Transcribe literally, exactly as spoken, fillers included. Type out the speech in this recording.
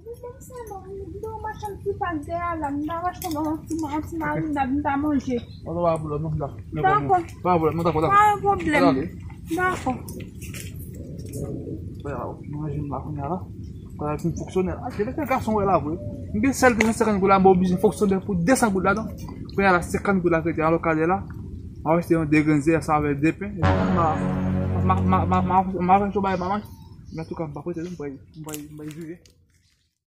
Mwen menm sèlman, m te yon machann ti pastè a la, m ta achte yon ti ma-, yon ti marinad, m ta manje. Mwen pa pwoblèm, non, dakò. Dakò. Pa pwoblèm, non, dakò, dakò. Pa gen pwoblèm. Ok. Dakò. Manje m la kounye a la. Kounye a fin fonksyonè la. Te mete gason wè la vre. M gen sèl de san senkant goud la, m oblije fonksyonè pou de san goud la, non. Kounye a la, senkant goud la k rete alò kade la. M a achte yon de grenn zè sa avè de pen. Epi m a, m a, m a, m a, m a, m a fè yon bagay pa manje. Men antouka, m pa prete, non, m bay, m bay vive.